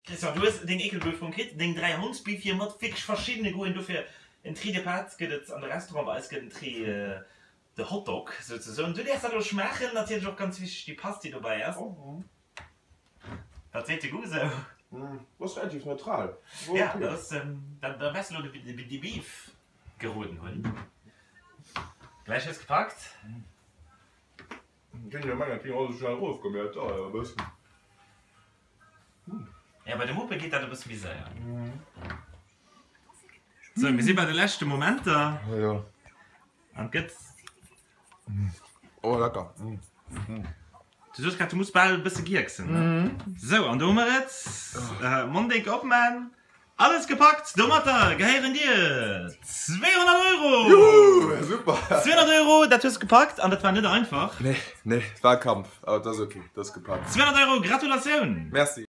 Christian, du hues deng Ekelböfung kritt, deng 3 Hondsbeefier mat wierklech verschiddene Goûten. Dofir en Tri de Pâtes gëtt et an de Restaurant, bei eis gëtt en Tri de Hotdog souzesoen. Du däerfs dat elo schmaachen, natierlech och ganz wichteg déi Past déi dobäi ass. Wat seet de Goût esou? Ass relativ neutral. Ja, dat ass, da wäers de elo de Beef geroden hunn. Gläich hues gepackt. Géing jo mengen, et géing alles esou schnell erofgoen, mee et dauert awer e bëssen. Ja, bei de Muppe geet dat e bësse méi séier. Sou, mir si bei de leschte Momenter. Jo. An et gëtt. Oh, lecker. Du soos grad, du muss bal e bësse gierksen, ne? Sou, an do hu mer et. Monddéck opman. Alles gepackt! Domatter gehéieren dir 200 Euro! Juhu! Super! 200 Euro, dat hues de gepackt an dat war net einfach. Nee, nee, et war e Kampf, awer et ass ok, et ass gepackt. 200 Euro, Gratulatioun! Merci!